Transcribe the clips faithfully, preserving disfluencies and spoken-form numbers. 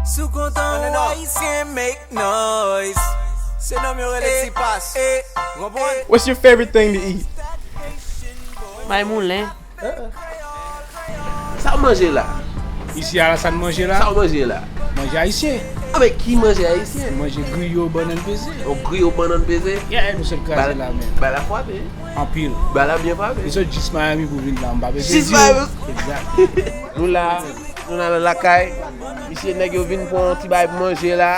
Si w kontan, ou ayisyen, make noise. Se nonm yo rele Ti Pas. Ou konprann? What's your favorite thing to eat? May moulen. Sa w manje la? Isi a la sa n manje la? Sa w manje la? Manje ayisyen. A men ki manje ayisyen? Manje griyo bannann peze. Yon griyo bannann peze? Yeah, nou sot kraze la men. Bal la frape. Anpil. Bal la byen frape. Nou sot jis Miami pou vin la, m pa peze Jis di w. Miami. Exact. Nou la, nou nan lakay. Misye nèg yo vin pran yon ti bagay pou manje la.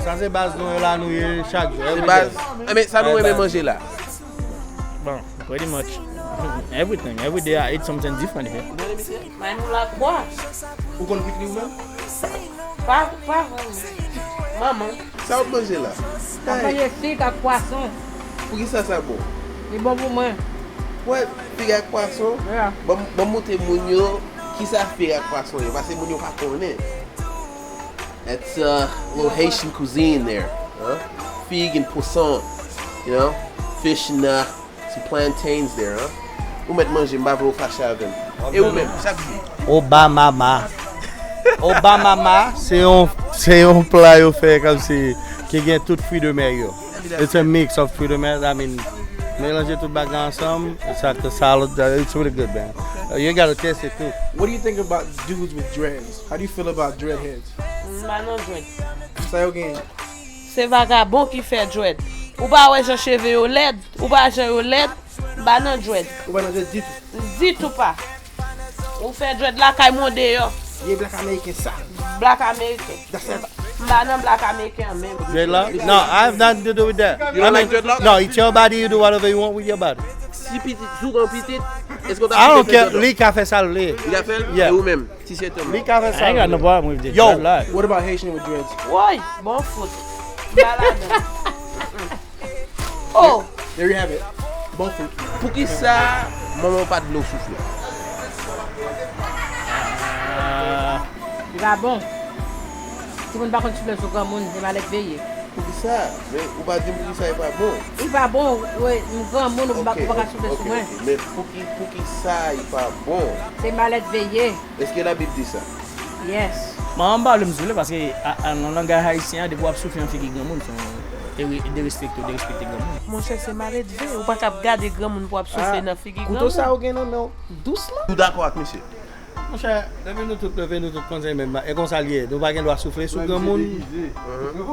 Sa se baz nou yo la nou ye chak jou. Se baz. A men sa nou renmen manje la? Bon, pretty much everything. Every day I eat something different here. May moulen ak bwa. Ou konn kwit li ou menm? Pa, pa. Manman. Sa w ap manje la? Mwen manje fig ak pwason. Poukisa sa bon? Li bon pou mwen. Wè, fig ak pwason? Yeah. Ban m ban m montre moun yo kisa fig ak pwason ye, paske moun yo pa konnen. That's uh, little Haitian cuisine there. Huh? Fig and poisson, you know? Fish and uh, some plantains there, huh? Ou mèt manje, m pa vle w fache avè m. E ou menm, chak jou. Obamama. Obamama, se yon, se yon pla yo fè kòmsi ki gen tout fwi de mè yo. It's a mix of fruit de mer, I mean, melanje tout bagay ansanm, it's like a salad, uh, it's really good, man. Uh, you gotta taste it too. What do you think about dudes with dreads? How do you feel about dreadheads? M pa nan dread. Sa yo gen? Se vagabon ki fè dread. Ou pa wè jan cheve yo lèd? Ou pa jan yo lèd? M pa nan dread. Ou pa nan dread ditou? Ditou pa. Ou fè dread lakay mwen deyò. Ye black American sa. Black American. That's it. M pa nan black American an menm. Dreadlock? No, I have nothing to do with that. You don't like dreadlock? No, it's your body, you do whatever you want with your body. Si pitit, si w gen pitit, èske w ta I don't fè care, dreadlock? Li ka fè sa l vle. Li ka fè l? Yeah. E ou menm? Ti se tan. Li ka fè sa I ain't got l no vle. problem with this. Yo. Dreadlock. What about Haitian with dreads? Woy, bon fout. M pa ladan. Oh, There you have it. Bon fout. Poukisa manman w pa t vle w soufle? Li pa bon. Timoun pa konn soufle sou granmoun, se malèt veye. Poukisa? Men ou pa di m poukisa e pa bon. Li pa bon, wè, m granmoun, ou pa ou pa ka soufle sou mwen. Men pouki, poukisa e pa bon? Se malèt veye. Èske Labib di sa? Yes. Manman m pa vle m soufle paske a- a- nan langaj ayisyen an, depi w ap soufle nan figi granmoun, se yon dere- derespekte, w derespekte granmoun. Monchè, se maledve. Ou pa kab gade granmoun pou ap soufle nan figi Kouto sa granmoun. Ou gen nan men w dous la? Ou dakò ak misye? Monchè, depi nou tout leve, nou tout konn se menm ba- e konsa l ye. Nou pa gen dwa soufle sou granmoun.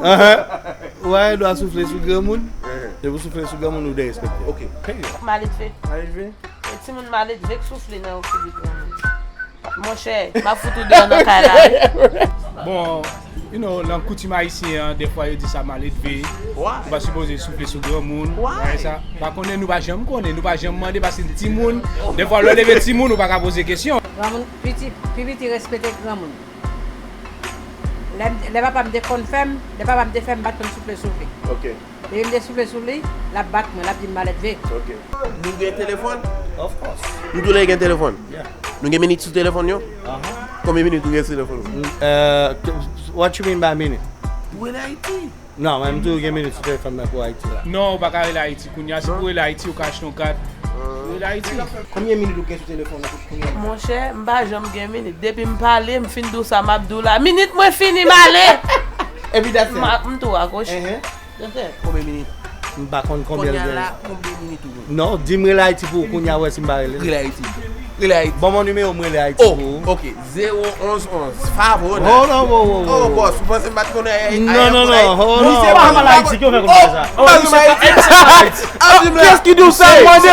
Anhan. Ou pa gen dwa soufle sou granmoun. Depi w soufle sou granmoun, ou derespekte. Ok. Maledve. Maledve? E timoun maledve k soufle nan yon figi granmoun. Monchè, m ap fout ou deyò nan kay la wi. Bon, you know, nan koutim ayisyen an, dèfwa yo di sa maledve. Ou pa sipoze soufle sou granmoun. Bagay sa. Pa konnen, nou pa janm konnen, nou pa janm mande paske timoun, dèfwa lè w leve timoun, ou pa ka poze kesyon. Granmoun, piti, pi piti respekte granmoun. Lè, lè papa m te konn fè m, lè papa m te fè m, m pa t konn soufle sou li. Ok. Depi m te soufle sou li, l ap bat mwen, l ap di m maledve. Ok. Nou gen telefòn? Of course. Nou tou lè gen telefòn? Yeah. Nou gen minit sou telefòn yo? Aha. Konbyen minit nou gen sou telefòn yo? Uh, what you mean by minute? Ou rele Ayiti? Non, men m tou gen minit sou telefòn mwen pou Ayiti la. Non, ou pa ka rele Ayiti kounye a. Si pou rele Ayiti, ou ka achte yon kat. Rele Ayiti. Konbyen minit ou gen sou telefòn ou kounye a? Monchè, m pa janm gen minit. Depi m pale, m fin di w sa m ap di w la. Minit mwen fini, m ale. Epi that's it. M a- m tou akwoche. Ehe. That's it. Konbyen minit? M pa konn konbyen l Kounye a gen. La, konbyen minit ou gen? Non, di m rele Ayiti pou ou kounye a, wè si m pa rele. Rele Ayiti. Rele Ayiti. Ban mwen nimewo m rele Ayiti Oh, pou ou. Ok. Zéro onze onze. Favor. Hold on, wow, wow, wow. Oh, boss, ou panse m pa t konnen Ayiti? Non, non, non, hold on. Misye pa mal Ayiti, ki w fè konn sa? Oh, misye pa Ayiti. Qu'est-ce qui dit ça? Mwen de,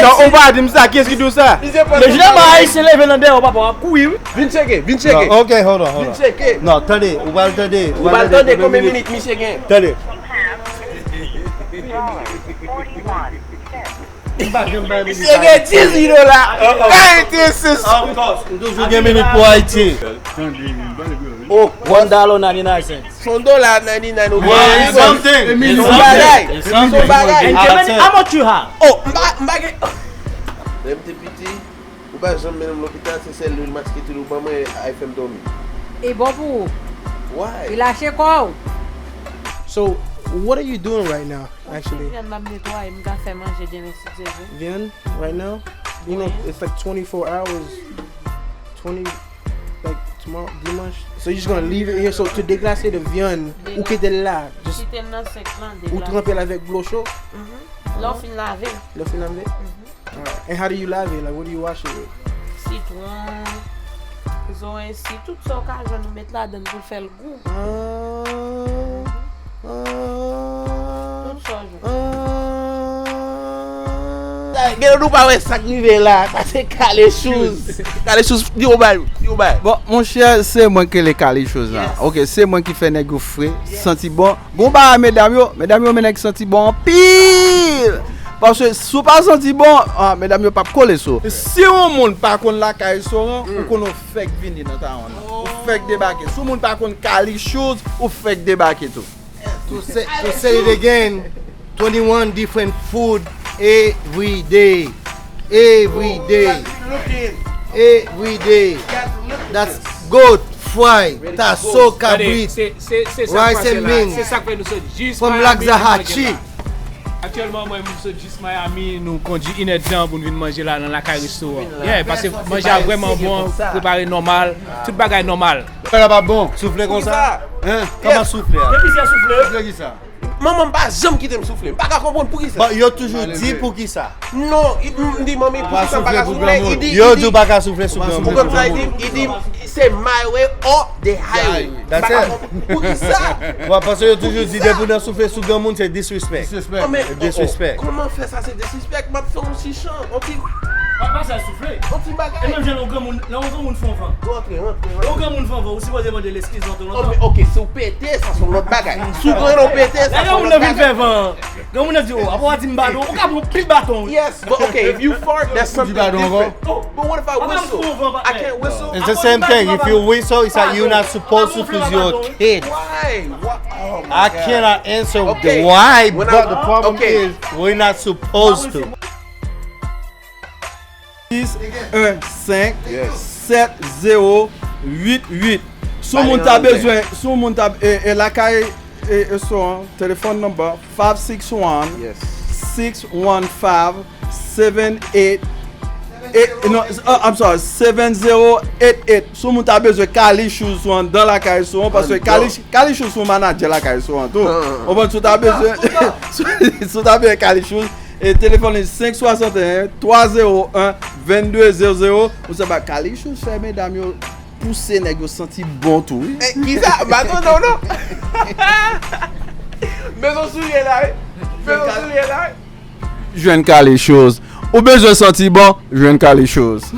non, ou pa di m sa, kiyès ki di w sa? Mesye, lè mwen Ayisyen leve nan dèyè w, papa, w ap kouri, wi. Vin tcheke, vin tcheke. Non, ok, hold on, hold Vin on. tcheke. Non, tande, ou pral tande. Ou pral tande konbyen minit misye gen. Tande. Misye gen dizuit dola. Ayiti, sis. M toujou gen minit pou Ayiti. Oh, One dollar ninety-nine cents. Se yon dola ninety-nine ou Yeah, it's something. Se yon bagay. Se yon bagay. And Kevin, how much you have? Oh, m pa, m pa gen. Lè m te piti, ou pa janm mennen m lopital, se sèl lwil maskit ou ban mwen, ay fè m dòmi. E bon pou ou. Why? Relache kò w. So, what are you doing right now, actually? Vyann m ap netwaye, m ka fè manje demen si Dye vle. Vyann, right now? You know, it's like twenty-four hours. twenty, like Dimanch. So you just gonna leave it here? So to deglase de vyann, ou kite l la. Just, kite l nan senk lan, ou tranpe l avèk dlo cho. Lè w fin lave. Lè w fin lave? Alright. And how do you lave? Like, what do you wash it with? Sitwon, zoranj, si tout sa w ka jwenn ou met ladan l pou l fè l gou. Ah, ah, tout sa w jwenn. Ah. Gen nou pa wè sa k rive la. Sa se Kale Shoes. Kale Shoes, di yon bagay, di yon bagay. Bon, monchè, se mwen ki rele Kale Shoes la. Ok, se mwen ki fè nèg yo fre, santi bon. Gon bagay medam yo, medam yo men nèg santi bon anpil. Paske si w pa santi bon, ah, medam yo p ap kole sou ou. Si yon moun pa konn Lakay Restoran, ou konn ou fèk vini nan tawon nan. Ou fèk debake. Si yon moun pa konn Kale Shoes, ou fèk debake tou. To say, to say it again, twenty-one different food every day. Every day. Every day. That's goat, fry, taso, kabrit, rice and beans, from Loxahatchee. Aktyèlman, mwen, m sot jis Miami, nou kondui inèdtan pou n vin manje la nan Lakay Restoran. Yeah, paske manje a vrèman bon, prepare nòmal, tout bagay nòmal. Bagay la pa bon. Soufle konsa? Hein? Kòman soufle a? Gen plizyè soufle. Soufle kisa? Manman m pa janm kite m soufle. M pa ka konprann poukisa. Bon, yo toujou di poukisa. Non, i- m di manmi, poukisa m pa ka soufle? I di, yo di w pa ka soufle sou granmoun. Ou konn sa i di? I di se my way or the highway. That's it. Poukisa? Paske yo toujou di depi w nan soufle sou granmoun, se disrespect. Disrespect. Disrespect. Kòman fè sa se disrespect? M ap fè yon ti chan, yon ti, pa sa soufle. Yon ti bagay. E menm jan lè yon granmoun, lè yon granmoun fè yon van. Rantre, rantre, rantre. Yon granmoun fè yon van, ou sipoze mande l eskiz nan tan lontan. Ok, si w pete, sa se yon lòt bagay. Si w grenn ou pete, sa se yon lòt bagay. Lè granmoun nan vin fè van, granmoun nan di, oh, apa w di m baton? Ou ka pran pil baton, wi. Yes, but okay, if you fart, that's something different. But what if I whistle? I can't whistle. It's the same thing. If you whistle, it's like you're not supposed to because you're a kid. Why? What? Oh my God. I cannot answer the why, but the problem is we're not supposed to. Six un cinq sept zéro huit huit. Si yon moun ta bezwen, si yon moun ta, e, e, Lakay, e, e, son, telephone number five six one, six one five, seven eight, eight, no, uh, I'm sorry, seven zero eight eight. Si yon moun ta bezwen Kali Shoes sou anndan Lakay Restoran, paske Kali, Kali Shoes sou manager Lakay Restoran tou. Ou konprann, si w ta bezwen, si w ta bezwen Kali Shoes, e telefòn li senk swasanteyen, twa zewo en, vennde zewo zewo. Ou se pa Kali Shoes fè medam yo pouse nèg yo santi bon tou, wi. Eh, kisa? M pa tande w, non. Bezwen soulye la, wi. Bezwen soulye la, wi. Jwenn Kali Shoes. Ou bezwen santi bon, jwenn Kali Shoes.